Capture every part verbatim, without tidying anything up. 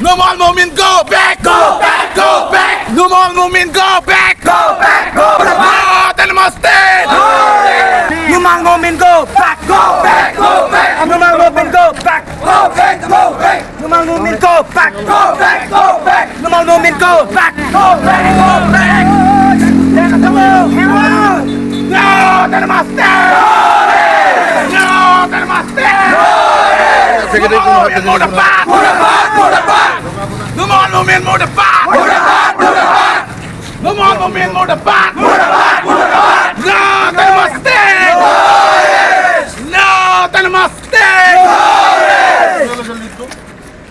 Numal Momin, go back, go back, go back. Numal Momin, go back, go back, go back. Autonomous state. Numal Momin, go back, go back, go back. Numal Momin, go back. Go back, go back. Numal Momin, go back. Go back, go back. Numal Momin, go back. Go back, go back. No autonomous state. No autonomous state. Numal Momin, murda bad, murda bad, murda bad. Numal Momin, murda bad, murda bad, murda bad. Numal Momin, murda bad, murda bad, murda bad. No autonomous state. No autonomous state.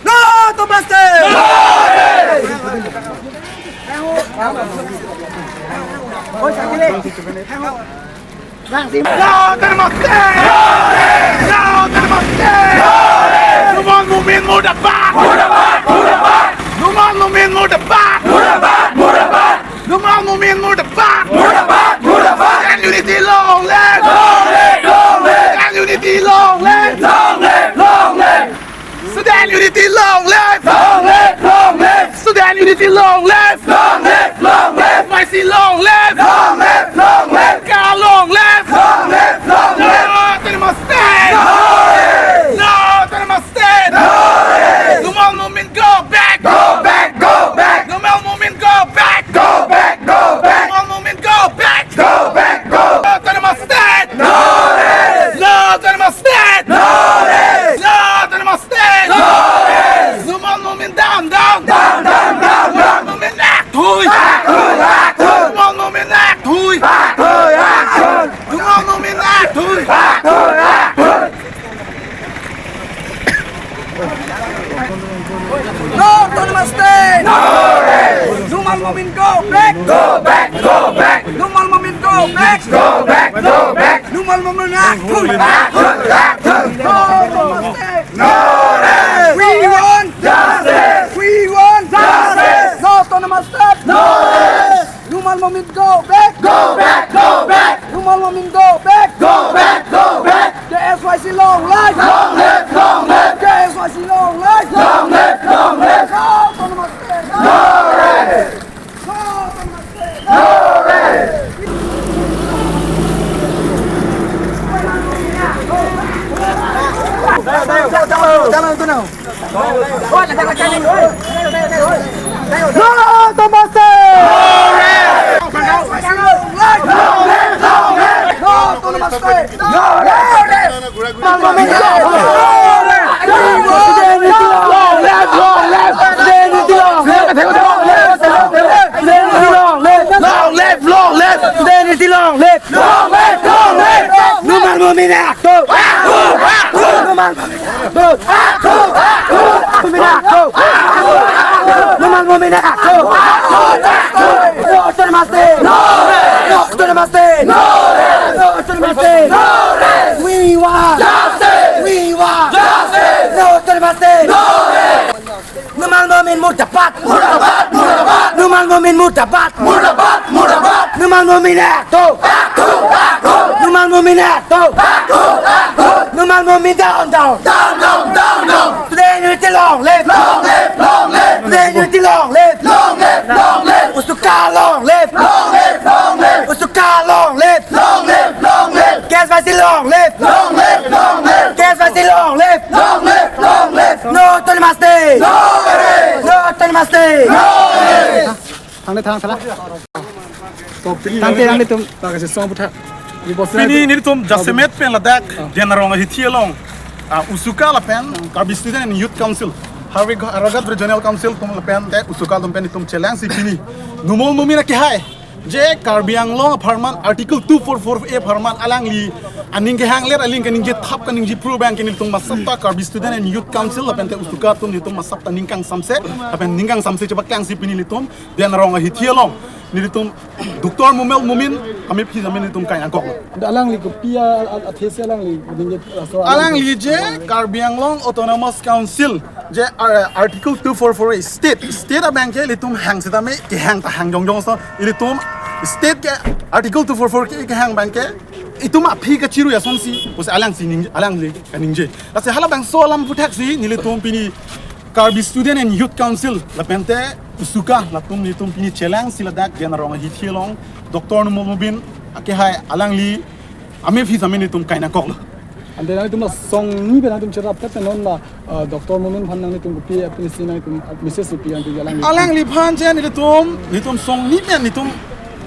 No autonomous state. No autonomous state. No autonomous state. Numal Momin, murda bad, murda bad, murda bad. Numal Momin, murda bad, murda bad, murda bad. Numal Momin, murda bad, murda bad, murda bad. Student unity, long live. Long live, long live. Student unity, long live. Long live, long live. Student unity, long live. Long live, long live. Student unity, long live. Long live, long live. S Y C, long live. Long live, long live. Ka, long live. Long live, long live. No autonomous state. No rest. No autonomous state. No rest. Numal Momin, go back. Go back, go back. Numal Momin, go back. Go back, go back. Numal Momin, go back. Go back, go. No autonomous state. No rest. No autonomous state. No rest. No autonomous state. No rest. Numal Momin, down, down. Down, down, down, down. Numal Momin, act, hui. Act, hui, act, hui. Numal Momin, act, hui. Act, hui, act, hui. Numal Momin, act, hui. Act, hui, act, hui. No autonomous state. No rest. Numal Momin, go back. Go back, go back. Numal Momin, go back. Go back, go back. Numal Momin, act, hui. Act, hui, act, hui. No autonomous state. No rest. We want justice. We want justice. No autonomous state. No rest. Numal Momin, go back. Go back, go back. Numal Momin, go back. Go back, go back. K S Y C, long life. Long live, long live. K S Y C, long life. Long live, long live. No autonomous state. No rest. No autonomous state. No rest. No autonomous state! No autonomous state! No rest! Long live, long live! Long live, long live! Long live, long live! Long live, long live! Numal Momin, act! Numal Momin, act! Numal Momin, act! No autonomous state! No autonomous state! No autonomous state! We want justice! We want justice! No autonomous state! Numal Momin, murda bad! Murda bad! Murda bad! Numal Momin, murda bad! Murda bad! Murda bad! Numal Momin, act! Act! Act! Numal Momin, act! Act! Act! Numal Momin, down, down! Down, down, down, down! Student unity, long live! Long live, long live! Student unity, long live! Long live, long live! USUKA, long live! Long live, long live! USUKA, long live! Long live, long live! K S Y C, long live! Long live, long live! K S Y C, long live! Long live, long live! No autonomous state! No rest! No autonomous state! No rest! Thangte thang thala. Thangte nanglitum. Pini nelitum jasemet pen ladak Dian Arong ahithi along, ah, USUKA lapen Karbi Student and Youth Council, Howraghat Regional Council atum lapen te USUKA atum pen itum chelangsi pini Numal Momin akehai, je Karbi Anglong apharman Article two four four A apharman alangli aning kehanglet, aling kaningje thap kaningje phru abang ke nelitum masapta Karbi Student and Youth Council lapen te USUKA atum nelitum masapta ning kangsamse lapen ning kangsamse chepaklangsi pini nelitum Dian Arong ahithi along nelitum Doctor Numal Momin amephi jamin nelitum kai angkok. Alangli kopi a, a, athesi alangli ningje, aso alangli je Karbi Anglong Autonomous Council je, ah, Article two four four A state, state abang ke ilitum hang setame kehang ta hang jongjong so ilitum state ke Article two four four ke kehang abang ke itum aphi kachiru asonsi pusi alangsi ning, alangli kaningje. Lasi halabangso alam aputhaksi nelitum pini Karbi Student and Youth Council lapente USUCA latum nelitum pini chelangsi ladak Jen Arong ahithi along Doctor Numal Momin akehai alangli amephi sami nelitum kainangkoklo. Ante nangtum la songni pen nangtum cherap kat non la, uh, Doctor Momin aphan nangtum kopi apni si nangtum message kopi nangtum alangli. Alangliphan chen nelitum, nelitum songni pen nelitum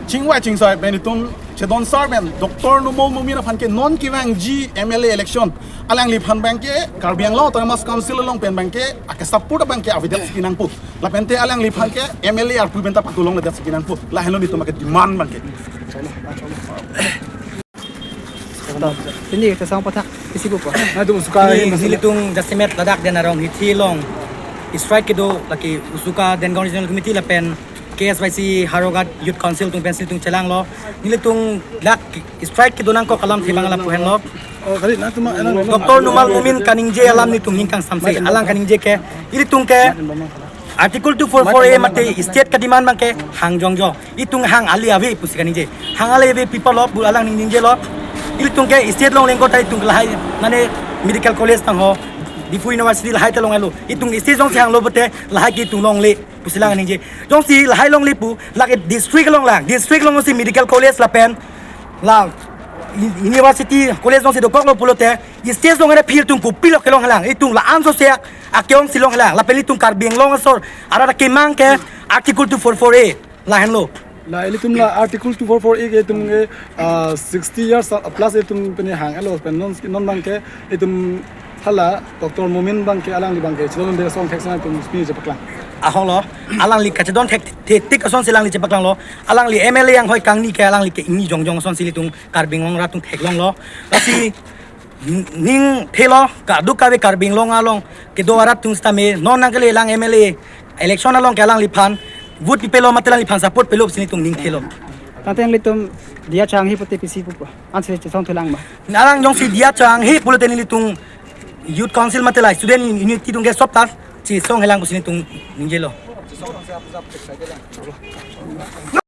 chingvai chingsai pen nelitum chedon sar pen Doctor Numal Momin aphan ke non kevangji M L A election alangliphan abangke Karbi Anglong Autonomous Council along pen abangke ake support abangke avedet si nangpo. Lapente alangliphan ke M L A arpu penta patulongledet si nangpo. Lahenlo nelitum ake demand abangke. Pini kita sang pathak isi buku. Nangtum USUCA Pini ini masalah. Nelitum jasemet ladak Jen Arong ahithi along strike kedo lake USUCA Dengaon Regional Committee lapen K S Y C Howraghat Youth Council atum pensi nelitum chelanglo. Nelitum lak strike kedo nangkok alamthe abang lapu henlo. Oh, kali nangtum ma, nang, nang. Doctor Numal Momin kaningje alam nelitum ning kangsamse. Alang kaningje ke, ilitum ke Article two four four A mate state ka demand abangke hang jongjo. Itum hang ale ave pusi kaningje. Hang ale ave people of alang ningjelo. Ilitum ke state longle ko ta itum lahai mane medical college tangho, Diphu University lahai ta longlo. Itum state jongsi hanglo pulote lahai ke itum longle pusi alang ningje. Jongsi lahai longle pu lake district along lang. District alongsi medical college lapen la university college jongsi dokoklo pulote state along ada field tum kopilo kelong lang. Itum la-an so se ake-ong si long lang. Lapen itum Karbi Anglong asor arat akemang ke Article two four four A lahenlo. La ilitum la Article two four four A ke itum ke, ah, sixty years plus itum pini hang elo pen non non abangke itum hala Doctor Momin abangke alangli abangke chedon de song thek sana itum spi chepaklang. Ahoklo, alangli kachedon thek thek tik asonsi alangli chepaklanglo. Alangli M L A anghoi kangni ke alangli ke ingni jongjong asonsi ilitum Karbi Anglong arat atum theklonglo. Lasi ning thelo kaduk kave Karbi Anglong along kedo arat atum sitame non nangkele lang M L A election along ke alangliphan vote pipelo mate alangliphan support pelo pusi nelitum ning thelo. Tangte nanglitum diya changhi pulote pisi pupo. Ansi chesong thulang ma. Alang jongsi diya changhi pulote nelitum Youth Council mate la student unity atum ke sop ta chesong helang pusi nelitum ningjelo.